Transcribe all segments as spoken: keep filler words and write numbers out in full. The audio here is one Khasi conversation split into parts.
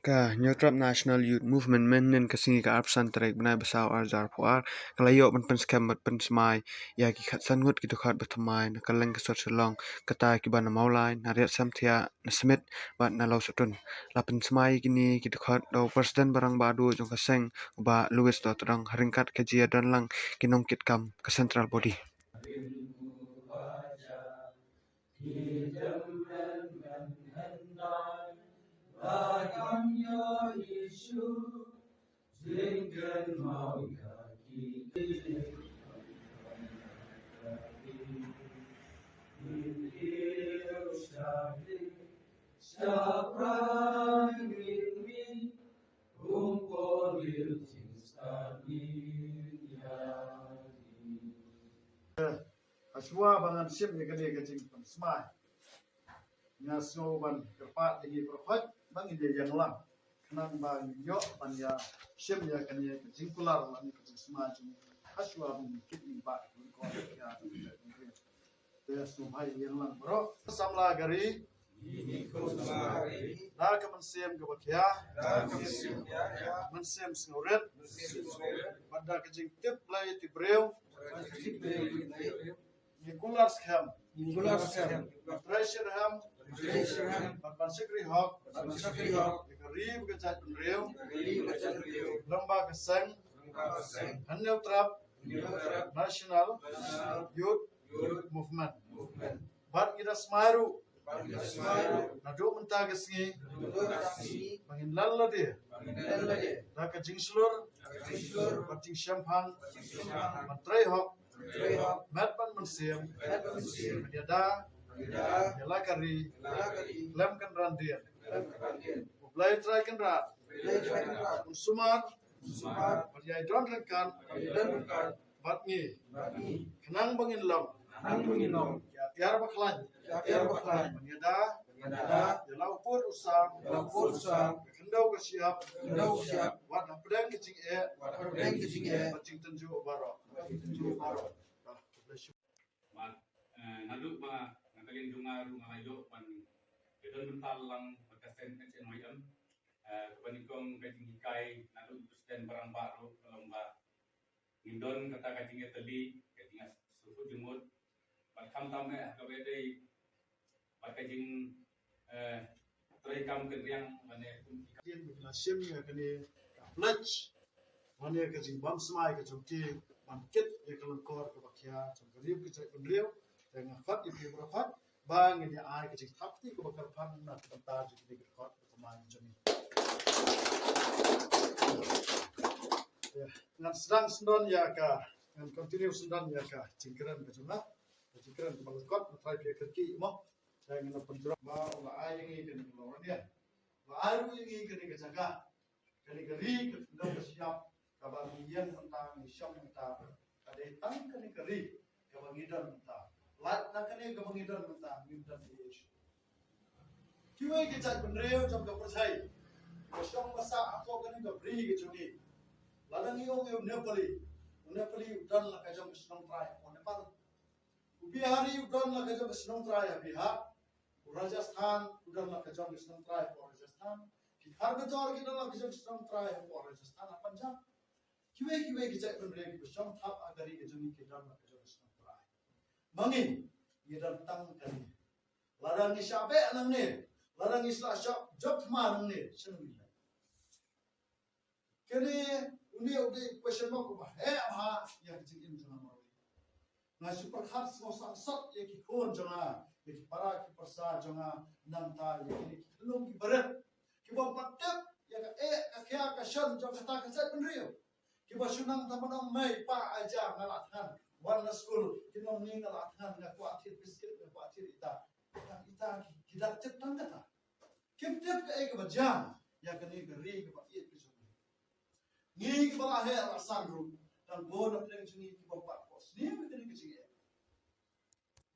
Ka Hynñiewtrep National Youth Movement mynhynnin ka sngi ka arphew san tarik bnai ba saw arhajar arphew ar ka la ïoh ban pynskhem bad pynsmai ïa ki khatsan ngut ki dkhot ba thymmai na kylleng ka sor Shillong, kata kiba na Mawlai, na Riat Samthiah, na Smit bad na Lawsohtun. La pynsmai ïa kine ki dkhot da u President ba rangbah duh jong ka seng, u Bah Louis Dohtdong, ha ryngkat ka jingïadon lang ki nongkitkam ka Central Body. Hashwa ba ngan shim ïa kane ka jingpynsmai, nga sngew ban kyrpad ïa ngi baroh khoit ba ngin ïa ïeng lang khnang ba ngin ïoh ban ïa shim ïa kane ka jingkular lane ka jingsmai jong ngi hashwa ba ngin kit ïa ki ba ki lyngkot ïa ka jingkular. Te sngewbha ïa ngi lang baroh. Samla ka ri. Da ka mynsiem kaba khia. Mynsiem sngewrit. Bad da ka jingtip Blei tip briew. Ngi kular skhem. Ngi kular skhem. Ban trei shitrhem. Ban trei shitrhem. Bad ban shakri hok. Ban shakri hok. Ïa ka ri bad ka jaitbynriew. Ïa ka ri bad ka jaitbynriew. Lyngba ka seng. Lyngba ka seng. Hynñiewtrep. Hynñiewtrep. National. National. Youth. Youth. Movement. Movement. Bad ngi da smai ruh. Bad ngi da smai ruh. Naduh mynta ka sngi. Naduh mynta ka sngi. Ba ngin leh lade. Ba ngin leh lade. Da ka jingshlur. Da ka jingshlur. Bad jingshemphang. Bad jingshemphang. Ban trei hok. Met bad mynsiem. Ïada ïa la ka ri. Khlem kynran dien. U Blei Trai Kynrad un sumar bad ïai don ryngkat bad ngi khnang ba ngin long ki atiar ba khlaiñ ban ïada ïa la u pud u sam, ka khyndew ka shyiap, wat hapdeng ka jingeh bad jingtynjuh baroh. Bad, eh, naduh ba na ka liang jong nga ruh nga la ïoh ban ïadon bynta lang bad ka seng H N Y M, eh, kaba nyngkong ka jinghikai naduh u President ba rangbah ruh ka long ba ngin don kata ka jingïatylli, ka jingïasyrkhut jingmut bad khamtam eh ha kaba ïadei bad ka jing, eh, treikam kynriang lane kum ki ka dien ba ki la shim ïa kane ka pledge lane ka jingbam smai ka jong ki ban kit ïa ka lyngkor kaba khia jong ka ri ka jaitbynriew. Te nga khot ïa phi baroh khoit ba ngin ïa ai ka jingthap kti kaba kyrpang na ka bynta jong kine ki dkhot ba thymmai jong ngi. Ïa, ngan sdang sdang ïa ka, ngan continue sdang ïa ka jingkren ka jong nga. Ka jingkren kaba lyngkot, nga tharai phi ïa kyrkieh mo. Te ngan pynjrong ba u la ai ïa ngi kane ka lawrniang. U la ai ruh ïa ngi kane ka jaka. Kane ka ri ka khyndew ka shyiap kaba ngi ïeng mynta ngi shong mynta. Ka dei tang kane ka ri kaba ngi don mynta. Lait na kane kaba ngi don mynta ngim don ei ei shuh. Kiwei ki jaitbynriew jong ka pyrthei ki shong ba sah hapoh kane ka ri ka jong ngi. Lada ngi ong ïa u Nepali, u Nepali u don la ka jong ka shnong trai hapoh Nepal. U Bihari u don la ka jong ka shnong trai ha Bihar. U Rajasthan u don la ka jong ka shnong trai hapoh Rajasthan. Ki Khar Bajor ki don la ka jong ka shnong trai hapoh Rajasthan ha Punjab. Kiwei kiwei ki jaitbynriew kiba shong thap ha ka ri ka jong ngi ki don la ka jong ka shnong trai. Ma ngi ngi don tang kane. Lada ngi shah beh nangne, lada ngi shah shah jop thma nangne, shano ngi leh? Kane une u dei question mark uba heh bha ïa ka jingim jong nga marwei. Nga shu pyrkhat sngewsih sot ïa ki khun jong nga, ïa ki para ki pyrsa jong nga, nangta ïa kine ki khyllung ki barit kiba ym pat tip ïa ka eh ka khia ka shon jong kata ka jaitbynriew. Kiba shu nang tang ban ong mei pa aja nga la thngan, wan na skul kin ong ni nga la thngan, nga kwah thied biskit, nga kwah thied ita. Tang ita ki, ki dak tip tang kata. Kim tip kaei kaba jia ïa kane ka ri kaba ïeit ka jong ngi. Ngi kiba la heh la san ruh, tang bun na pdeng jong ngi kiba pat phohsniew ïa kane ka jingeh.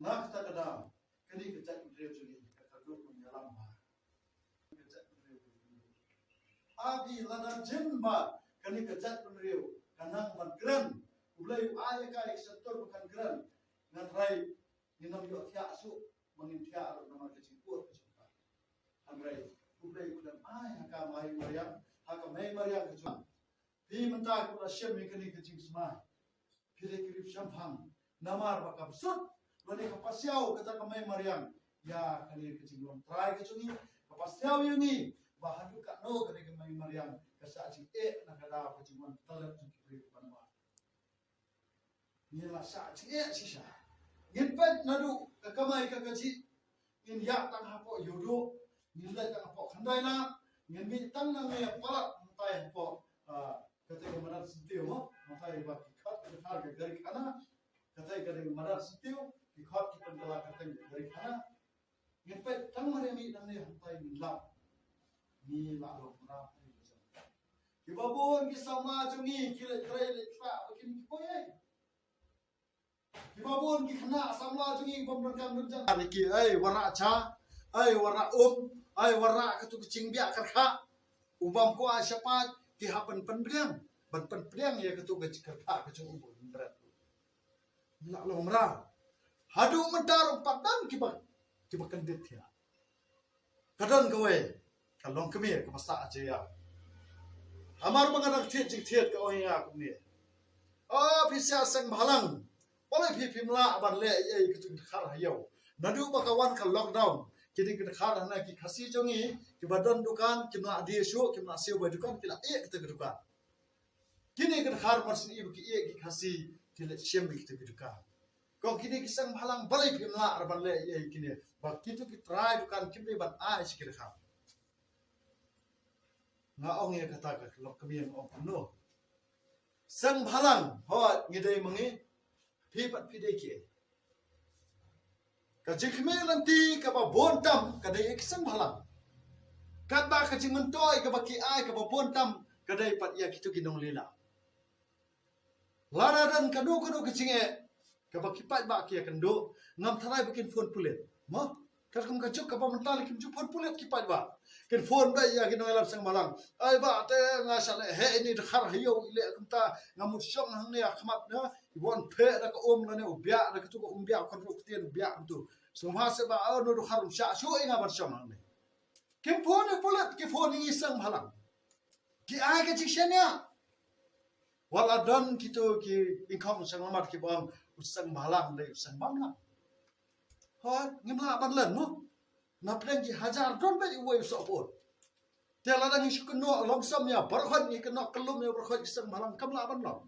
Na kata ka daw kane ka jaitbynriew jong ngi ka kyrduh ban ïalam bha. Ka jaitbynriew jong ngi. Agi lada jin ba kane ka jaitbynriew ka nang ban kren, U Blei u ai ïa ka ïa ka shyntur ba kan kren, nga tharai ngin ym ïoh thiah shuh, ba ngin thiah ruh namar ka jingkut ka jong ka. Hynrei U Blei u dang ai ha ka Mei mariang, ha ka mei mariang ka jong. Phi mynta ko la shem ïa kane ka jingsmai. Phi dei ki riewshemphang. Namar ba ka bsut lane ka pasiaw kata ka mei mariang ïa kane ka jinglong trai ka jong ngi. Ka pasiaw ïa ngi ba haduh katno kane ka mei mariang ka shah jingeh na ka daw ka jingwan talent jong ki briew ban wah. Ngi la shah jingeh shisha. Ngin peit naduh ka kamai ka kajih. Ngin ïaid tang hapoh Ïewduh. Ngin leit tang hapoh Khyndai Lad. Ngin mih tang nangne palat mynta hapoh, ah, kata ka madan Syntiew mo. Mynta ba ki khot ki dkhar ka gari khana. Kata ka dei madan Syntiew. Ki khot ki pynkylla kata ka gari khana. Ngin peit tang mar ïa ngi nangne hangtai ngin lap. Ngi la long mrap ngi la jam. Kiba bun ki samla jong ngi ki leit trei leit khlak ba kin ki poi ei. Kiba bun ki khynnah samla jong ngi bym donkam don jan. Ar ki ei wanrah cha, ei wanrah um, ei wanrah katu ka jingbiah kyrkhah. U bym kwah shaphang ki hap ban pynpdiang, ban pynpdiang ïa katu ka jingkyrkhah ka jong u bym bret. Ngi la long mrap. Haduh mynta ruh pat don kiba, kiba kyndit ïa. Ka don kawei ka longkmie kaba sah jia. Hamar ba nga dang thied jingthied ka ong ïa nga kumne. O phi sha seng bhalang. Balei phi phim lah ban leh ei ei katu ka dkhar ha ïew. Naduh ba ka wan ka lockdown. Kine ki dkhar hana ki Khasi jong ngi kiba don dukan kim lah die shuh kim lah siew bai dukan ki la ïeh kata ka dukan. Kine ki dkhar mar syn i ba ki ïeh ki Khasi ki leit shim ïa kita ki dukan. Ko kine ki seng bhalang balei phim lah ban leh ïa kine ba kito ki trai dukan kim dei ban ai sha ki dkhar. Nga ong ïa kata ka lok ka biang ong kumno. Seng bhalang hoi ngi dei ma ngi phi pat phi dei ki ei. Ka jingkhmih lynti kaba bun tam ka dei ïa ki seng bhalang. Katba ka jingmyntoi kaba ki ai kaba bun tam ka dei pat ïa kito ki nonglila. Lada don kano kano ka jingeh kaba ki paidbah ki ïakynduh ngam tharai ba kin phone pulit. Mo? Katkum ka juk kaba mynta la kim ju phone pulit ki paidbah. Kin phone beit ïa ki nongïalam seng bhalang. Ai bah te nga sa leh heh ine dkhar ha ïew i leh kumta nga mut shong hangne ha khmat na. I wan phe da ka um lane u biah da katu ka um biah kan ruh ktien u biah kumtu. Sngewbha se ba o no dkhar um shah shuh ïa nga ban shong hangne. Kim phone ïa pulit ki phone ïa ngi seng bhalang. Ki ai ka jingshaniah. Wat la don kito ki ingkhong seng lamar kiba ong u seng bhalang dei u seng bym lang. Hoi ngim lah ban len mo. Na pdeng ki hajar don beit uwei u soh phone. Te lada ngi shu kynnoh longsem ïa baroh khoit ngi kynnoh kyllum ïa baroh khoit ki seng bhalang kam lah ban long.